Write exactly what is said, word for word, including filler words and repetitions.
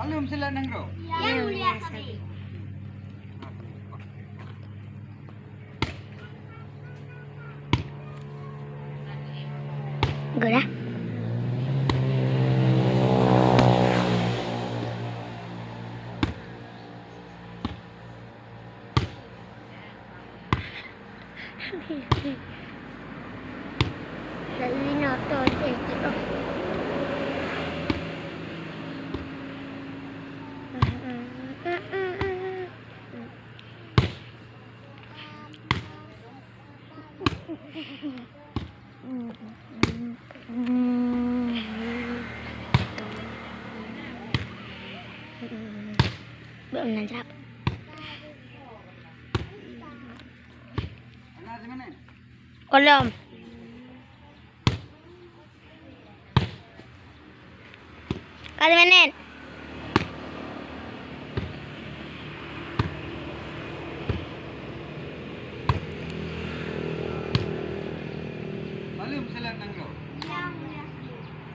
Alum sila nanggroe. Ya, mulia sabe. Gura. Beuh meunan jrab. Kolom. Ka lhèe minèt. Malum seuleueng nanggroe.